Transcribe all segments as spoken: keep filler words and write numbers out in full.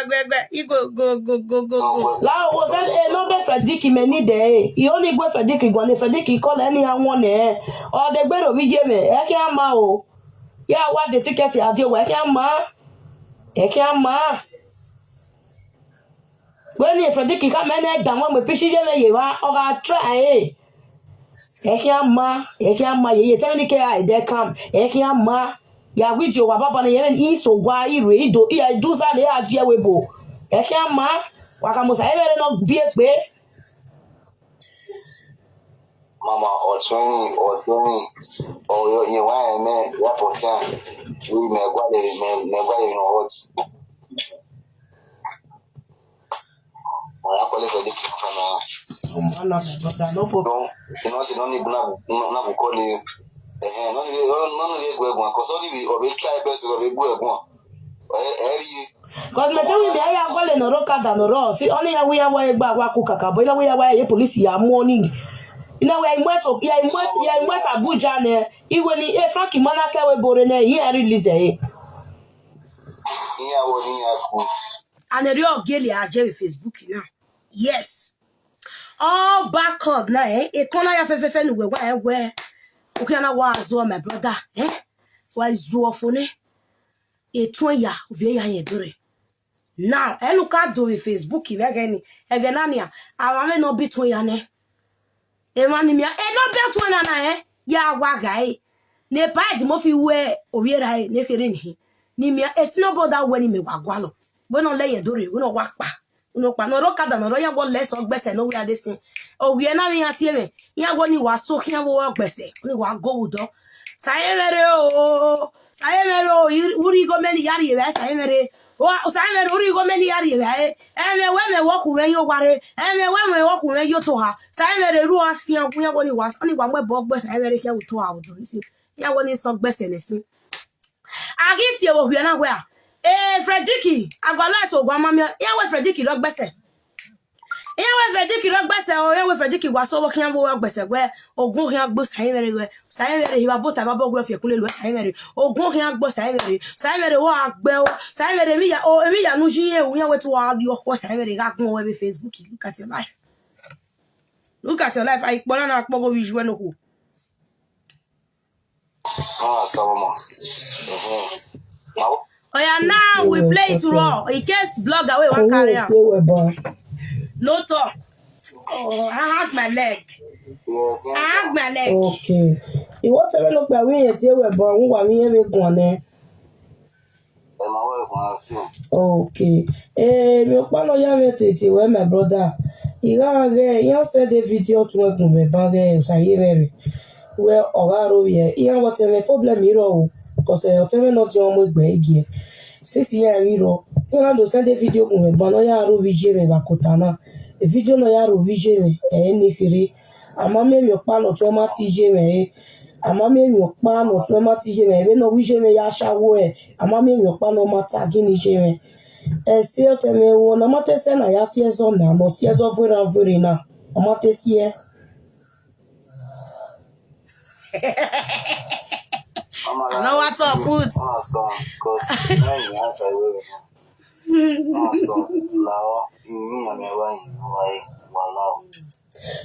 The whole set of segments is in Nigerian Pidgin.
Gbẹgbẹ, he go, go, go, go, go, go. Lao was that eh, no be Frediki me need eh. He only go Frediki go and Frediki call any one eh. Or the gbero we je me. E ki ama o. Ya wa the ticket ya di o e ki ama. E ki ama. When he Frediki come and down when we pishi je me ye wa o ga try eh. E ki ama. E ki ama ye ye tell me ke I dey come. E ki ama. Ya video wa baba na ye me so gwa ire ido ya do za le a je we bo. E ki ama. Wa ka mo sa e mere no bi e pe. Mama, Ọtúnrìn, Ọtúnrìn, ọ̀rọ̀ yẹn wá ẹ̀ mẹ́, wá pọ̀ tí a, wí mẹ́gbàlè, mẹ́gbàlè yàn ọ̀rọ̀ tí. Ọ̀rọ̀ akọ́lé pẹ̀lú kìkan náà. Mana brother, no problem. Don, you know, say, no need na, na, na, we call it. Eh, no need, no need, go, go, 'cause only we, or we try best, or we go, go. Eh, eh, Cause me tell me ya gwale no roka da no ro. Si oni ya wiya wa egba wa ku kaka bo ina wiya wa ye police ya morning. Ina wa imwe so ya imwe ya imwe Abuja ne. Iwe ni e Frank mana ke we bore ne ye release e. Ìyàwó ni a kú. And the real gele aje with Facebook now. Yes. All back up na eh. E kona ya fefefe nu we wa eh we. Ukiana wa azo my brother eh. Wa izuo fone. E tun ya vie ya ye dore. Now, enu ka do with Facebook we geni. Egenania. Awa me no bi tun ya ne. E ma ni mi a e no be tun na na eh. Ya wa ga eh. Ne pa di mo fi we oviera eh ne kere ni. Ni mi a e si no boda we ni me wa gwa lo. We no le ye dore, we no wa pa. We no pa no ro kada no ro ya wo le so gbese no we ade sin. Owie na mi ati eme. Ya wo ni wa so ki ya wo gbese. Ni wa go wudo. Saye mere o. Saye mere o. Uri go meni yari ye saye mere. O saye mere uri go meni yari ye. Eme we me wo ku me yo ware. Eme we me wo ku me yo to ha. Saye mere ru as fi an ku ya wo ni wa. Ni wa me bo gbese saye mere ke wuto ha wudo. Ni si. Ya wo ni so gbese ne si. Agi tie wo hwe na hwe a. Eh, Frediki, agwala so gwa mami. Ya we Frediki ro gbese. Ya we Frediki ro gbese o, ya we Frediki wa so wo kian bo wa gbese we. Ogun kian gbo sai mere we. Sai mere hiwa bota ba bo gwe fi kunle lo sai mere. Ogun kian gbo sai mere. Sai mere wo agbe o. Sai mere mi ya o, mi ya nu ji ye, ya we tu wa di o ko sai mere ga gun we be Facebook. Look at your life. Look at your life. Ai pona na pogo wi juwe no ko. Ah, Salomon. Oh yeah, now we play it raw. In case blogger we wan carry am. No talk. Oh, I hug my leg. I hug my leg. Okay. Ìwọ tẹ́lẹ̀ ló gba wíyẹn tí ewé bọ̀ ń wà wíyẹn mi gùn ọ̀nẹ́. Ẹ máa wọ ẹ̀kún àti ọ̀. Okay. Èmi ò pa lọ́yà mi tètè wẹ́ my brother. Ìhà rẹ̀ yẹn send the video tún ẹ̀gùn mi bá rẹ̀ ṣàyè rẹ̀ rẹ̀. Wẹ́ ọ̀rá ro yẹ. Ìyá wọ́n tẹ̀lé problem yìí rọ̀ o. Kọ̀sẹ̀ ọ̀tẹ́rẹ́ náà tí wọ́n mú ìgbẹ́ igi ẹ̀. Sísì yẹn rí rọ. Ìyá ló send the video gùn mi bá lọ́yà ro wíjẹ́ mi bá kò tà náà. Video lọ́yà ro wíjẹ́ mi ẹ̀ ní kiri. Àmọ́ mi ò pa lọ tí wọ́n má ti jẹ́ mi ẹ̀. Àmọ́ mi ò pa lọ tí wọ́n má ti jẹ́ mi ẹ̀. Ẹ̀ bẹ́ẹ̀ náà wíjẹ́ mi yá ṣáwó ẹ̀. Àmọ́ mi ò pa lọ má ta gíní jẹ́ mi. Esi oteme wo na mate se na ya si ezo na mo si ezo vura vura na. Mate si e. I know what to put. Mama stop, 'cause now you have to wait. Mama stop. Lao, you mean I'm right. Why? Wow.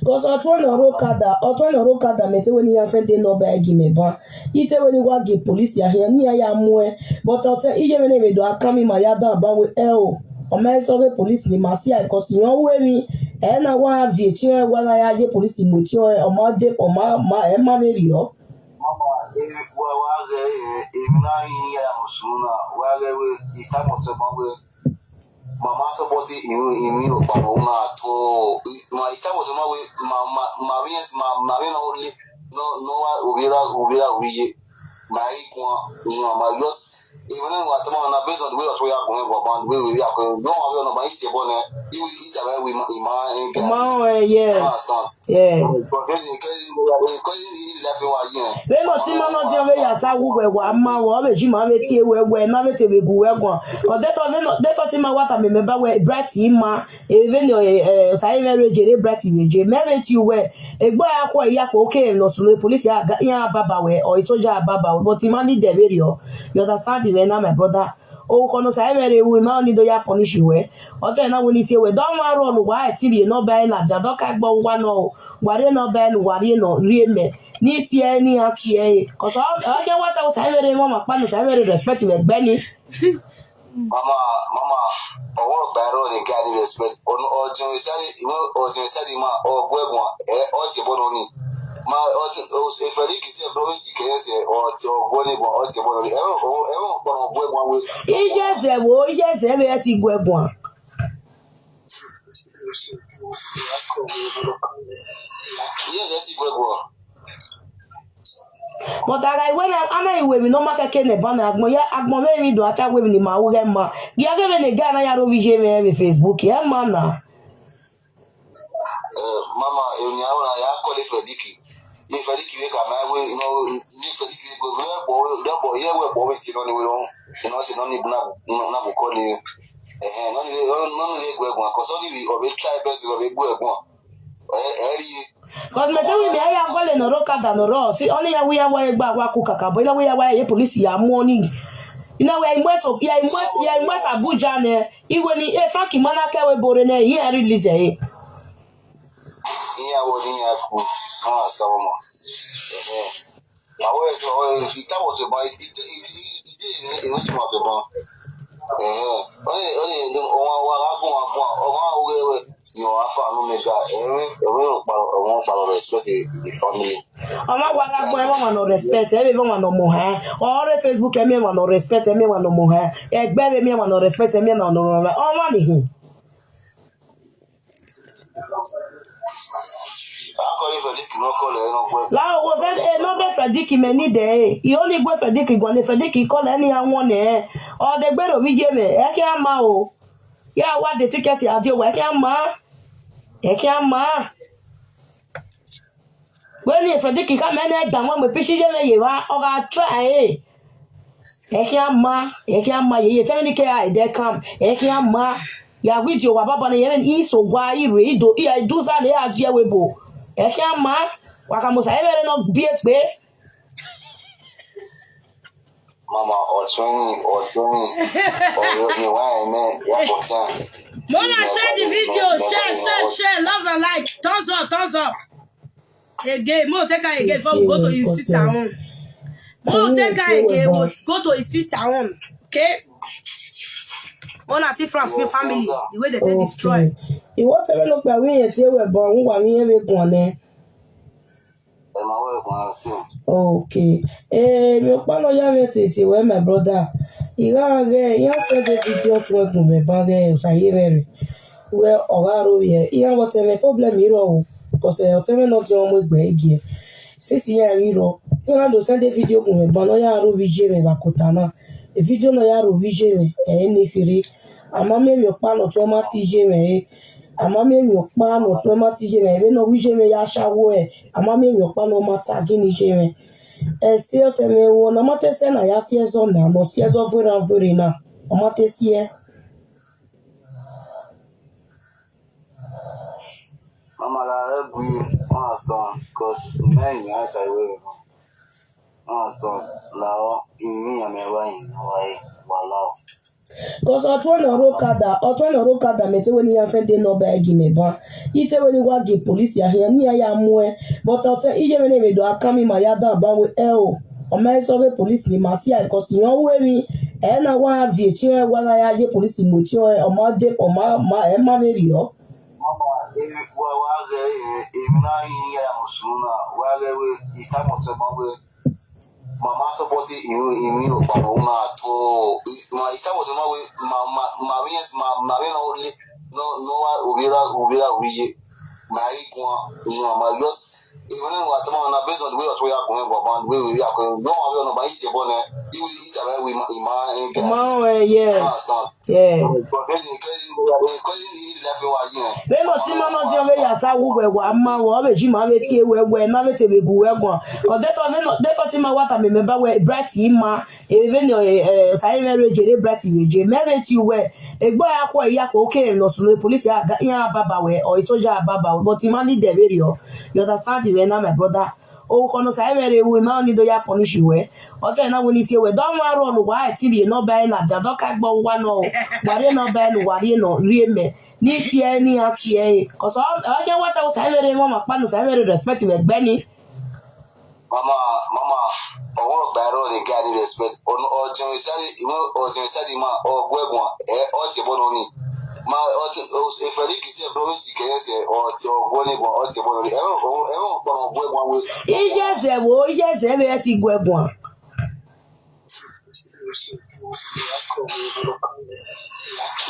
Cause ọtụọ na ọrụ kada ọtụọ na ọrụ kada mete weni ya sende n'ọba egi meba ite weni wa gi polisi ahịa ni ya ya mue but ọtụọ ije mene medo akami ma ya da ba we eo ọma eso ge polisi ni ma si ai cause yan we mi e na wa vie ti o wa na ya je polisi mo ti o ọma de ọma ma e ma me ri o. Mama, eh, wa wa ge eh, eh, na yin ya musuna wa ge we ita mo to mo we. Mama support imi imi okpama una at all. Ma ita mo to ma we ma ma ma we yes ma ma we no only no no wa ubira ubira uye. Ma ikwa ina ma just even when what man na based on the way of we are going for band we we are going. No have no ma ite bone. You ita we ma ma. Ma o eh, yes. Yeah. Leno ti mama di ove ya ta wu we wa ma wo ve ji ma ve ti we we na ve ti we gu we gwa. O de to ve no de to ti ma wa ta me me ba we bright ma e ve no eh sai ve re jere bright we je me ve ti we e gbo ya ko ya ko ke no su le police ya ga ya baba we o isoja baba we but ti ma ni de ve ri o. You understand me na my brother. O kono sa emere wu ma oni do ya punish we. O te na woni tie we. Don wa ro no wa e ti ri no be la ja do ka gbo wa no. Wa re no be no wa re no ri me. Ni tie ni a tie. Ko so o ke wa ta sa emere mo ma pa no sa emere respect we gbe ni. Mama, mama, ọwọ́ ọ̀gbà ẹ̀rọ ni guy ní respect. Ọ̀nà ọ̀jìn ìsáde, ìwé ọ̀jìn ìsáde máa ọ̀gbọ́ ẹ̀gbọ́n ẹ̀ ọ̀jẹ̀ bọ́dọ̀ ni. Máa ọ̀jìn ìfẹ̀rí kìí sí ẹ̀bùrọ̀ wíṣì kẹ̀yẹ́ sẹ̀ ọ̀jẹ̀ ọ̀gbọ́ ní ẹ̀gbọ́n ọ̀jẹ̀ bọ́dọ̀ ni. Ẹ̀rọ ẹ̀rọ ọ̀pọ̀ ọ̀gbọ́ ẹ̀gbọ́n wé. Iye ze wo, iye ze me ti gwe gwa. Iye ze ti gwe gwa. But ara iwe na ana iwe mi no ma keke ne bana agbon ya agbon me mi do ata we mi ni ma wo ge ma. Gi age me ne ga na ya ro bi je me me Facebook ye ma na. Mama, èmi àwọn àyà kọ́lé Fẹ̀díkì. Ní Fẹ̀díkì wé kà máa wé iná ní Fẹ̀díkì wé gbogbo ẹ̀ bọ̀ wé lọ́bọ̀ yẹ wẹ̀ bọ̀ wé sí iná ni wé lọ́wọ́. Iná sí iná ní ibùnà náà kò kọ́ ni. Ẹ̀hẹ́n, iná ni wé iná ni wé gbọ́ ẹ̀gbọ́n. Àkọ́sọ́ níbi ọ̀bẹ tíráì bẹ́ẹ̀ sí ọ̀bẹ gbọ́ ẹ̀gbọ́n. Ẹ ẹ rí i. Cause me tell me ya gole no ro kada no ro. Si oni ya wi ya wa egba wa ku kaka bo ina wi ya wa ye police ya mu oni. Ina we imwe so ya imwe ya imwe Abuja ne. Iwe ni e fa ki mana ke we bore ne ye release e. Ìyàwó ni a kú wọn àṣà ọmọ. Ìyàwó ẹ̀ sọ ìtawọ̀ tó bá ìdí ìdí ìwé tí wọ́n tó bá. Wọ́n ní wọ́n ní ọmọ wa lágùn àgùn ọmọ awúrẹ́wẹ́ ni wọ́n á fà nù mí ga ẹ̀rín ẹ̀rín ọ̀pọ̀lọpọ̀ respect the family. Ọmọ wa la gbọ́ ẹ wọ́n wà nọ respect ẹ bí wọ́n wà nọ mọ̀ ẹ́ ọ̀rẹ́ Facebook ẹ mi wà nọ respect ẹ mi wà nọ mọ̀ ẹ́ ẹgbẹ́ mi wà nọ respect ẹ mi wà nọ mọ̀ ẹ́ ọmọ nìyí. Akọrin Fẹ̀díkì ló kọ́ lẹ̀ ẹran pẹ́. Láwọn wo sẹ́ ẹ náà bẹ́ Fẹ̀díkì mẹ́ ní dẹ̀ ẹ́ ìyó ní gbé Fẹ̀díkì gbọ́n ní Fẹ̀díkì kọ́ lẹ́ ní àwọn nẹ̀ ẹ́ ọ̀dẹ gbèrò mi jẹ́ mẹ́ ẹ kí á máa o yẹ wá de tíkẹ́ẹ̀tì àti owó ẹ kí á máa ẹ kí á máa. Wẹ́n ní Fẹ̀díkì ká mẹ́ ní ẹ dà wọ́n mẹ́ píṣí yẹ́ mẹ́ yẹ wá ọ̀gá try ẹ̀. Ẹ kí á máa ẹ kí á máa yẹ yẹ tẹ́lẹ̀ ní kẹ́ ẹ dẹ́ kàm ẹ kí á máa. Ya video wa baba na yẹn iso gwa ire ido iya iduza na ya die webo. Eke ama waka musa ebere no bi ekpe. Mama, ọtún ni, ọtún ni, ọ̀rẹ́ mi wá ẹ̀ mẹ́, wá kọ̀ tán. Mona, share the video, share, share, share, love and like, thumbs up, thumbs up. Again, mo take her again before we go to his sister own. Mo take her again, we go to his sister own. Okay? Mona see from family, the way they take destroy. Ìwọ tẹ́lẹ̀ ló pẹ̀lú ìyẹn tí ewé bọ̀ ń wà ní ẹ̀rẹ́ kùn ọ̀nẹ́. Ẹ máa wọ ẹ̀kún ara tí o. Okay. Eh, mi pa no ya me tete we my brother. Ira ge ya se de video tu e kun me ba ge sa ye me re. We o ga ro ye. Iya what me problem iro o. Ko se o te me no ti o mo gbe igi. Sisi ya iro. Ira do send video kun me ba no ya ro video me ba kutana. E video no ya ro video me. E ni firi. Ama me mi pa no to ma ti je me. Ama me mi pa no to ma ti je me. Be no wi je me ya shawo e. Ama me mi pa no ma ta gini je me. E si o te me wo na ma te se na ya si ezo na mo si ezo vura vura na. O ma te si e. Mama la ẹ bu yìí wọn á sọ cause mẹ́rin á ta ìwé rẹ̀ mọ́ wọn á sọ làwọn ìrìn àmì ẹ̀rọ yìí wáyé wà láwọ̀. Cause ọtún ọ̀nà ọ̀rọ̀ kadà ọtún ọ̀nà ọ̀rọ̀ kadà mẹ́tẹ́ wẹ́n ní yà sẹ́ndé nọ́ọ̀bà ẹ̀gì mẹ́bà. Ìtẹ́ wẹ́n ní wá gé police yà hìyà ní yà yà mú ẹ. But ọtẹ iye wẹ́n ní mi dọ̀ aka mi mà yà dá àbá wẹ́ ẹ o. Ọmọ ẹ sọ pé police ni màá sí àìkọ́sí yàn wé mi. Ẹ náà wá vi tí ẹ wá láyà yé police mọ̀ tí ẹ ọmọ adé ọmọ ẹ má bẹ rí ọ. Mama, èmi wá wá rẹ èmi náà yín yà mùsùlùmí náà wá rẹ wé ìtàmọ̀tẹ́mọ́ wé. Mama support ìrìn ìrìn òpàdé òun náà tó ma ìtàwọn tó máa wé ma ma ma rí yẹn ma ma rí náà lé náà náà wá òbíra òbíra òbíye ma rí gun ìyẹn ma yọ ìwé náà wà tó máa na based on the way ọ̀tún yà kùnrin bọ̀ bá wé wé yà kùnrin yóò máa wé ọ̀nà bá yìí tiẹ̀ bọ̀ náà ìwé yìí tàbí ìwé ìmọ̀ ẹ̀ gẹ̀. Mọ ẹ yẹ. Yeah. Beno ti mama di ove ya ta wu we wa ma wo ove ji ma ve ti we we na ve te be gu we gwa. O de to ve no de to ti ma wa ta me me ba we bright ma e ve no e sa e ve re jere bright we je me ve ti we e gbo ya ko ya ko ke no su le police ya da ya baba we o isoja baba we but ti ma ni de ve ri o you understand we na my brother. o kono sa emere we ma oni do ya punish we. O fe na we ni tie we don wa run wa ti ri no ba na ja do ka gbo wa no. Wa ri no ba no wa ri no ri me. Ni tie ni a tie. Cause o ke wa ta sa emere mo ma pa no sa emere respect we gbe ni. Mama, mama, ọwọ́ ọ̀gbà ẹ̀rọ lè ga ní respect. Ọ̀nà ọ̀jìn ìsáde, ìwé ọ̀jìn ìsáde máa ọ̀gbọ́ ẹ̀gbọ́n ẹ̀ ọ̀tí ẹ̀bọ́n lónìí. Máa ọ̀tí ìfẹ̀rí kìí sí ẹ̀bọ́n sì kẹ́yẹ́ sẹ̀ ọ̀tí ọ̀gbọ́ nígbọ̀n ọ̀tí ẹ̀bọ́n lónìí. Ẹ̀rọ ẹ̀rọ ọ̀pọ̀ ọ̀gbọ́ ẹ̀gbọ́n wé. Iye ẹsẹ̀ wo, iye ẹsẹ̀ mi ẹ ti gbọ́ ẹ̀gbọ́n.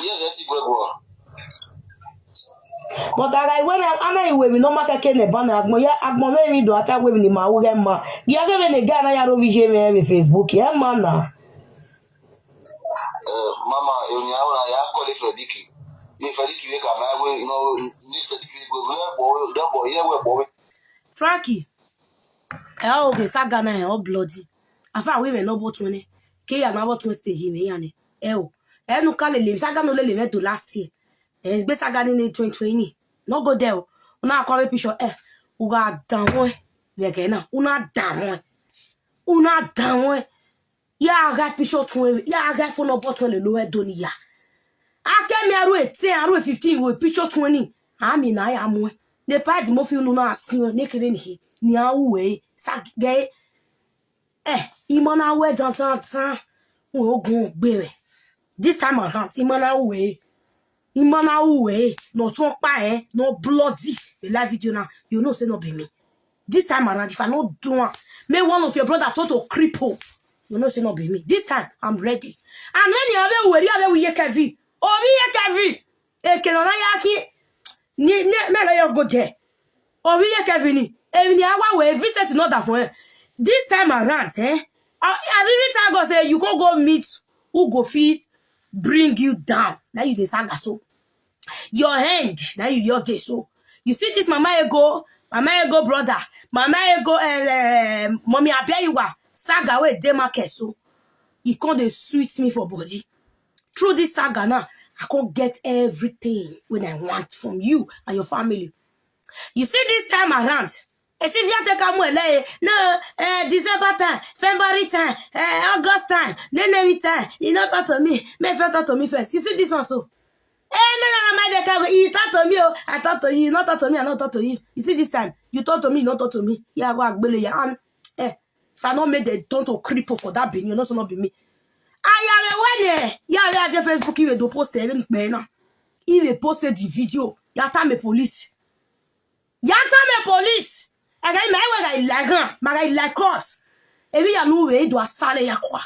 Iye ẹsẹ̀ ti gbọ́ ẹ̀gbọ́n. But ara iwe na ana iwe mi no ma keke ne bana agbon ya agbon me mi do ata we mi ni ma wo ge ma. Ya ge me ne ga na ya ro bi je me me Facebook ya ma na. Eh, mama, e ni awra ya ko le Frediki. Ni Frediki we ka ma we no ni Frediki we go le bo do bo ye we bo we. Frankie. Eh, okay, saga na eh, all bloody. Afa we me no bot one. Ke ya na bot one stage me ya ne. Eh, oh. Eh, no ka le le saga no le le me to last year. Eh, gbe saga ni ni twenty twenty. No go there. Una come picture eh. Uga down. We get na. Una down. Una down. Ya ga picture tun ya ga phone number tun le lo e do ni ya. Ake mi aru eighteen, aru fifteen we picture twenty. Ami na ya mo. The part mo fi unu na asin ne kere ni. Ni a we sa ge. Eh, imo na we dan tan tan. Wo gun gbe re. This time around, imo na we. Imo na we. No tun pa eh, no bloody. The live video now. You know say no be me. This time around, if I no do am, make one of your brother turn to cripple. You know say no be me. This time, I'm ready. And when you have a worry, have a we Kevin. Oh, we Kevin. E ke no na ya ki. Ni ne me no yo go there. Oh, we Kevin. E ni awa we Vincent not that for. This time around, eh? I, I really thank God say you go go meet who go fit bring you down. Now you dey saga so. Your hand, now you just dey so. You see this mama ego, mama ego brother, mama ego uh, mommy Abeiwa, saga wey dey market so. E come dey sweet me for body. Through this saga now, I come get everything wey I want from you and your family. You see this time around, e si via te ka mu ele no eh, December time, February time, eh, August time, January time. You no talk to me. Me first talk to me first. You see this one so. Eh, no, no, no, my dear, you talk to me. Oh, I talk to you. You not talk to me. I not talk to you. You see this time. You talk to me. You not talk to me. Yeah, go agbele ya. And eh, if I not make the don't to cripple for that being, you know so not be me. I am a one. Yeah, yeah, the Facebook even do post even better. Even posted the video. Ya tell me police. Ya tell me police. Ege me we ga ilagan, ma ga ilakot. Ebi ya nu we do asale ya kwa.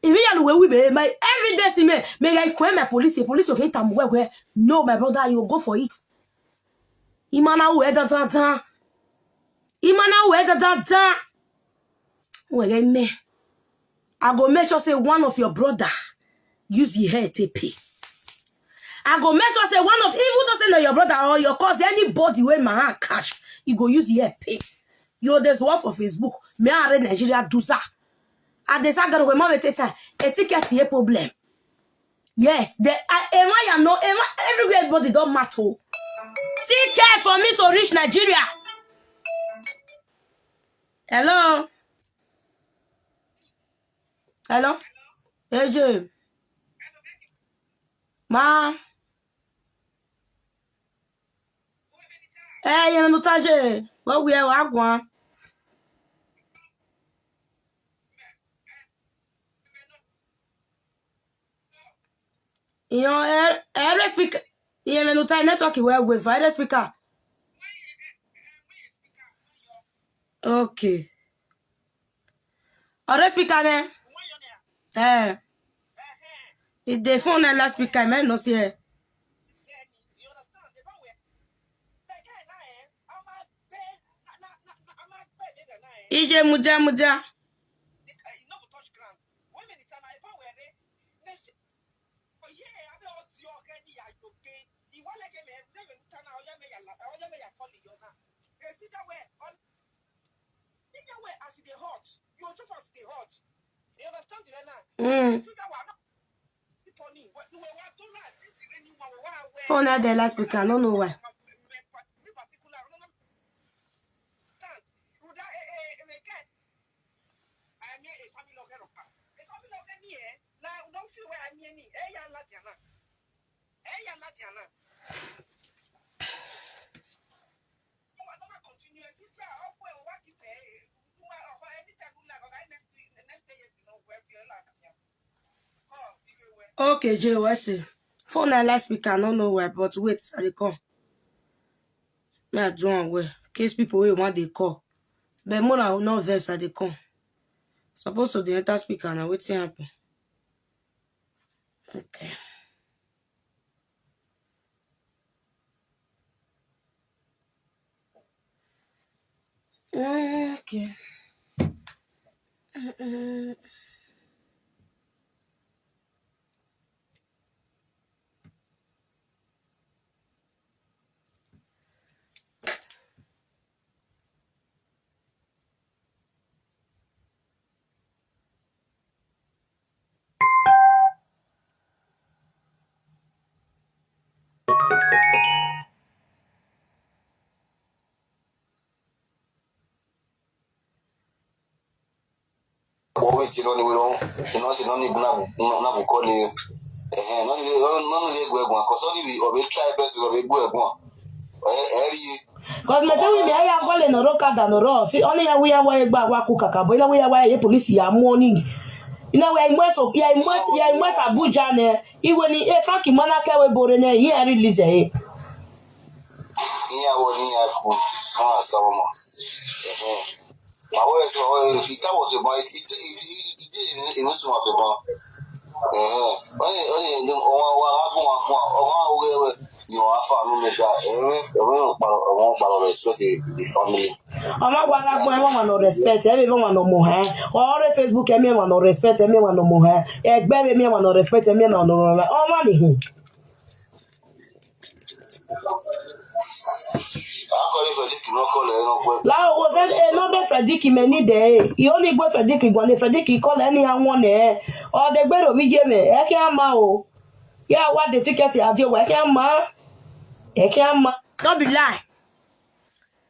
Ebi ya nu we we be my evidence me. Me ga ikwe me police, police o ke tam we we. No, my brother, you go for it. Imana we da da da. Imana we da da da. We ga me. I go make sure say one of your brother use your hair to pay. I go make sure say one of even though say na your brother or your cousin, anybody wey my hand catch, you go use your hair pay. You dey work for Facebook. Me are Nigeria do sa. I dey sa garo we ma we teta. Etiquette ye problem. Yes, the I am I no am everywhere everybody don matter. Ticket for me to reach Nigeria. Hello. Hello? A J. Ma. Eh, you know, Taje. But we are one. You know, every speaker. You know, time network well with every speaker. Okay. Ore speaker ne? Eh. If the phone and last speaker, man, no see. Ije muja muja. Mm. Phone had the last week. I don't know why. Okay, J O S A. Phone na loudspeaker, I no know why, but wait, I dey come. Me, I do am well. Case people wey want dey call. But more na no vex, I dey come. Suppose to dey enter speaker na wetin happen. Okay. Okay. Mm-mm. But wait, you know, we don't, you know, say, no need, no, no, no, we call it, eh, no need, no, no need go egun, 'cause only we, or we try best, or we go egun. Eh, eh, ri. 'Cause me tell you, me, I call it no roka da no ro. See, only ya we are why ba wa ku kaka, but ya we are why police ya morning. You know, we are immerse, ya immerse, ya immerse Abuja ne. Iwe ni, eh, Frankie Manake we bore ne, ye release, eh. Ni awo ni aku. Ah, sa mo. Eh, eh. Awo ese, awo ese, ita wo te ba, ite, ite, ite, inu suma te ba. Eh, eh. Oye, oye, ni o wa, wa, wa, wa, wa, o wa, o we, we. Ni o wa fa nu me da. Eh, eh, eh, we o pa, o wa pa respect the, the family. Ọmọ wa la gbọ́, ẹ wọ́n wà no respect, ẹ bí wọ́n wà no mọ̀ ẹ́. Ọ̀rẹ́ Facebook, ẹ mi wà no respect, ẹ mi wà no mọ̀ ẹ́. Ẹgbẹ́ mi, mi wà no respect, ẹ mi wà no mọ̀ ẹ́. Ọmọ nìyí. How come if I just cannot call her, no, well? Lao, was that, eh, no be Frediki me ni de, eh. You only go Frediki, go ni Frediki call any one, eh. Or the gbero we give me, e ke ama o. Yeah, what the ticket you have, e ke ama. E ke ama. No be lie.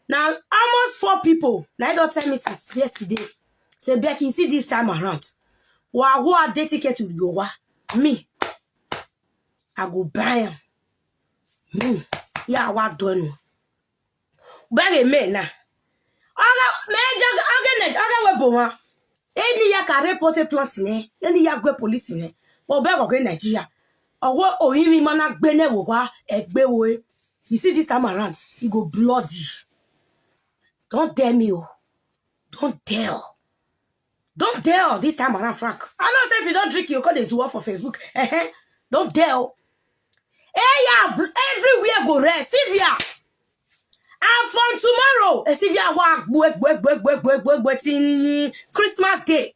Now, almost four people, now don't tell me since yesterday. Say, Becky, you see this time around. Wa, who are they ticket to Yowa? Me. I go buy am. Me. Yeah, what done? Buy a man now. Oga, me, oga, oga, oga, we bo wa. Any ya ka report a plant ne. Any ya go police ne. But beg oga Nigeria. Owo oyinmi mana gbe ne wo wa, egbe wo e. You see this time around, you go bloody. Don't dare me, oh. Don't dare. Don't dare this time around, Frank. I know say if you don't drink, you call this war for Facebook. Eh, eh. Don't dare. Hey, yeah, everywhere go rest. Sylvia. And from tomorrow, eh, Sylvia, wa, gbe, gbe, gbe, till Christmas Day.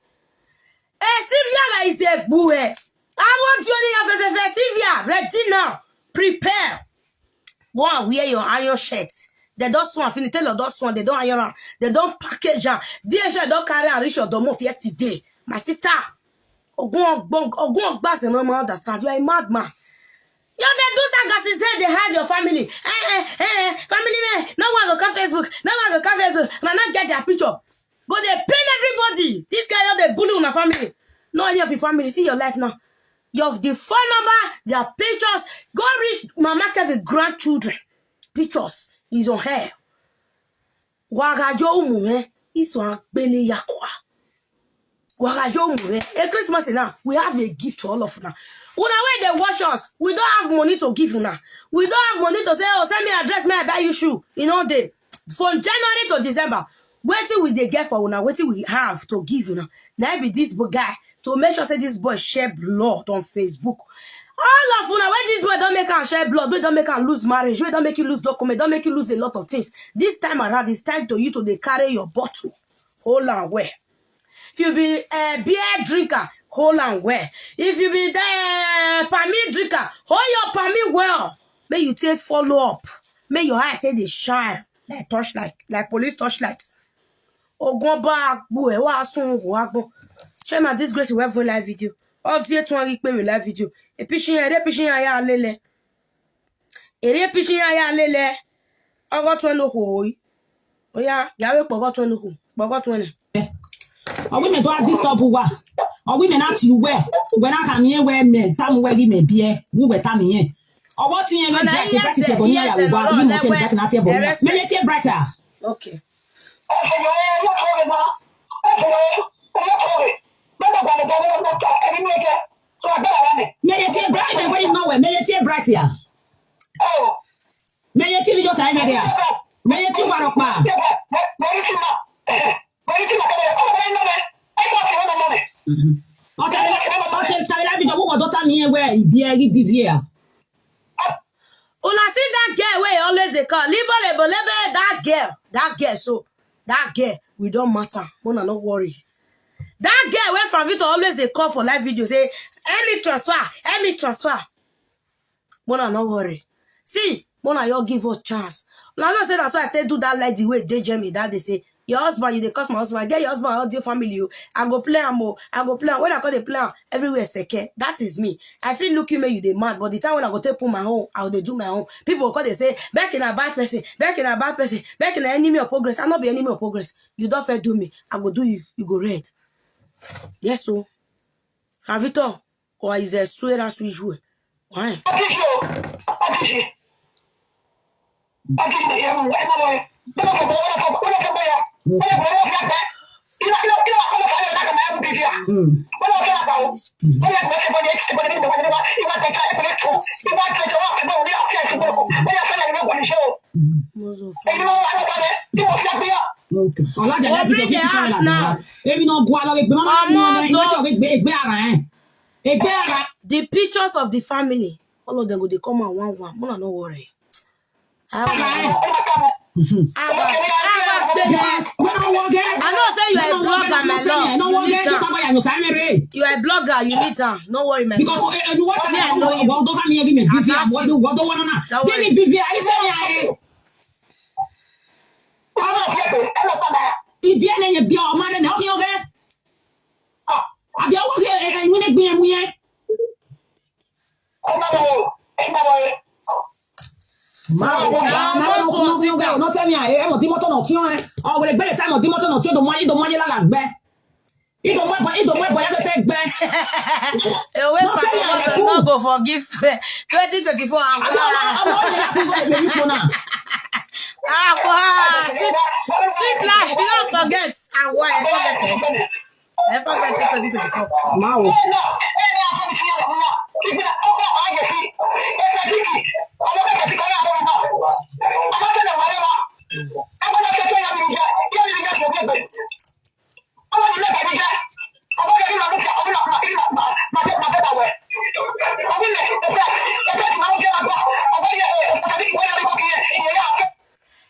Eh, Sylvia, is a bue. I want you in your, Sylvia, ready now. Prepare. Go and wear your iron shirt. They don't swan, finish, tell you don't swan, they don't iron am. They don't package am. D H L don't carry and reach your domot yesterday. My sister, Ogun Ogbon, Ogun Ogbase, no man understand. You are a madman. You dey do saga since then, they hide your family. Eh, eh, eh, family man, no one go come Facebook, no one go come Facebook. Una not get their picture. Go dey pain everybody. This guy don dey bully una family. No any of your family. See your life now. You have the phone number, their pictures. Go reach Mama Kevin grandchildren. Pictures is on her. Wagajo umu, eh? Iso agbeni yakwa. Wagajo umu, eh? A Christmas now, we have a gift for all of una. Una wey dey watch us, we don't have money to give una. We don't have money to say, "Oh, send me address, may I buy you shoe." You know, they, from January to December, wetin we dey get for una, wetin we have to give una. Now be this guy to make sure say this boy share blood on Facebook. All of una, when this boy don't make am share blood, we don't make am lose marriage, we don't make you lose document, don't make you lose a lot of things. This time around, it's time to you to dey carry your bottle. Hold on well. If you be a beer drinker, hold on well. If you be the palmy drinker, hold your palmy well. May you take follow up. May your eye take the shine like torchlight, like police torchlight. Ogun ba agbo e wa sun ogun agbo. Share my disgrace with every live video. All the twenty pe live video. E pishin, e pishin ya lele. Ere pichi ya ya lele. Ogo tun no ho. Oya, ya we pogo tun no ho. Pogo tun ne. Owi me do a disturb wa. Owi me na ti we. We na ka mi we me. Tam we gi me bie. Wu we tam ye. Ọwọ́ tí yẹn lè bright, bright ti ẹ̀bọ̀ ní àyàwó bá ní mọ̀ tí ẹ̀bọ̀ ní àti ẹ̀bọ̀ ní. Mẹ́yẹ tí ẹ bright à. Okay. Mẹ́yẹ tí ẹ bright, mẹ́yẹ tí ẹ bright à. Mẹ́yẹ tí mi jọ sàáyé mẹ́rẹ̀ à. Mẹ́yẹ tí wà lọ́pàá. Ọ̀tẹ̀ ọ̀tẹ̀ tàbí lábìjọ púpọ̀ tó tà mí yẹn wẹ̀ ìbí ẹ rí bíbí ẹ. Una see that girl wey always dey call libo lebo lebe, that girl, that girl, so that girl, we don match am. Una no worry. That girl wey Fravito always dey call for live video say, "Help me transfer, help me transfer." Mona no worry. See, Mona, you give us chance. Una know say that's why I stay do that lady wey dey Germany that day say, "Your husband, you dey curse my husband. Get your husband out your family. Oh. I go play am. Oh. I go play am." When I call the play am, everywhere seke. That is me. I feel look you, make you dey mad. But the time when I go take put my own, I go dey do my own. People go call, they say, "Becky na bad person. Becky na bad person. Becky na enemy of progress." I no be enemy of progress. You don't fair do me. I go do you. You go red. Yes, so. Fravito, or is a swear as usual. Why? We'll bring the house now. Èmi náà gun alọ́ gbé mọ́mọ́ ní ọ̀nà ìgbésẹ̀ ògbé ara ẹ̀. Ègbé ara. The pictures of the family, all of them go dey come out one one. Mona no worry. I have my own. I have my, I have my business. Yes, we don't work here. I know say you are a blogger, my love. You need am. You are a blogger, you need am. No worry, my love. Because, eh, eh, you want to know you. Don't come here, give me B V R. What do, what do you want now? Give me B V R. I say, yeah, eh. Ibi ene ye bi o ma ne o ki o ge. Abi o wo ke e ni ne gbin mu ye. Ma o ma o ma o no se mi a e mo di moto no ti o e. O we gbe ta mo di moto no ti o do mo ye do mo ye la la gbe. Ido mo boy, ido mo boy, I go say gbe. Ewe pa no go forgive. Twenty twenty-four. Awa. Awa. Sit, sit life. You don't forget. Awa, I forget it. I forget it. Twenty twenty-four. Wow.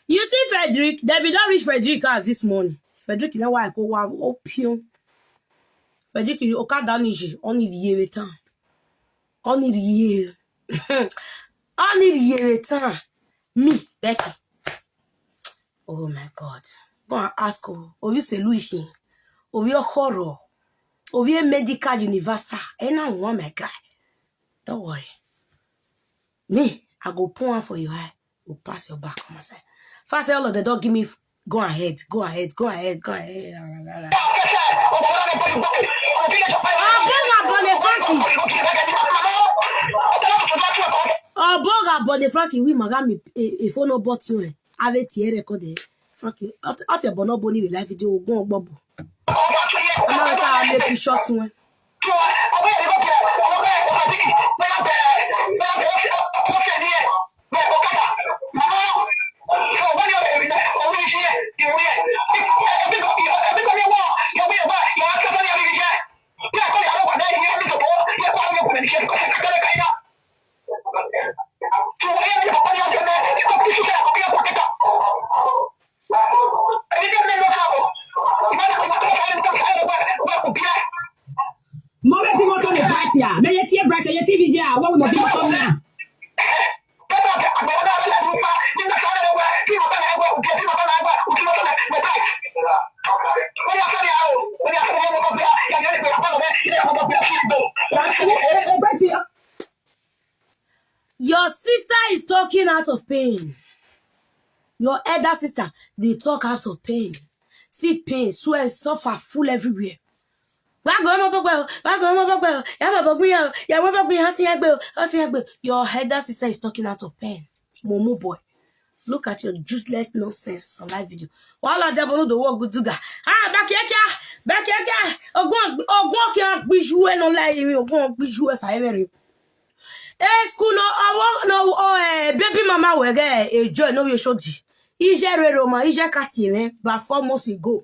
You see Frederick, they be don reach Frederick house this morning. Frederick, you know why I go wa opium. Frederick, you okada niji, only the year time. Only the year. Only the year time. Me, Becky. Oh my God. Go and ask o. Ovi selu ihin. Ovi okoro. Ovi medical universal. Ena one, my guy. Don't worry. Me, I go pour one for your eye. Go pass your back. Come outside. First, all of them don't give me f- go ahead, go ahead, go ahead, go ahead. Oboga Bonifaki. Oboga Bonifaki, we magami e phone bot you. Ave ti e record e. Frankie, ot ot e bono boni we live video ogun ogbobo. Ama ta le pi short one. Mo be ti moto ni bright ya. Me ye tie bright, ye T V ya. Wo mo ti moto ni ya. Your sister is talking out of pain. Your elder sister, they talk out of pain. See pain, swear, suffer, full everywhere. Wá gòrò mọ́ pọ́pẹ́ o, wá gòrò mọ́ pọ́pẹ́ o, yá mọ̀ bọ́ gbìyàn o, yá mọ̀ bọ́ gbìyàn, ó sì yẹn gbé o, ó sì yẹn gbé o. Your elder sister is talking out of pain. Mumu boy, look at your useless nonsense on live video. Wàhálà jẹ́ bọ́lú the world good duga. Ah, back here, back here. Ogun, ogun, okay, gbiju ẹ no lie mi, ogun gbiju ẹ sa ẹ bẹ̀rẹ̀. Eh, school no, oh, no, oh, eh, baby mama were there, eh, joy no we show di. Ije rero ma, ije kati me, but four months ago.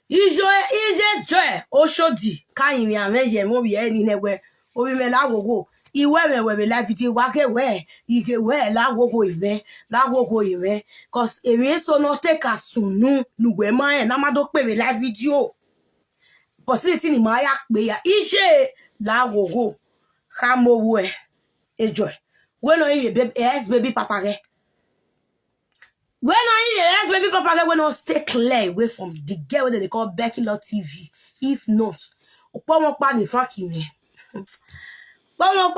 Ijo, ije joy, oshodi, ka yin mi ame ye mo bi eni ne we. Obi me la wogo. Iwe me we me la fiti wa ke we. Ike we la wogo iwe. La wogo iwe. 'Cause emi so no take asunu, nu we ma e, na ma do pe me la video. But si ti ni ma ya pe ya. Ije la wogo. Ka mo we. Ejo. We no yin baby, yes, baby papa re. We no yin yes, baby papa re, we no stay clear away from the girl wey dem dey call Becky Lord T V. If not, opo wọn pa ni Frankie me. Opo wọn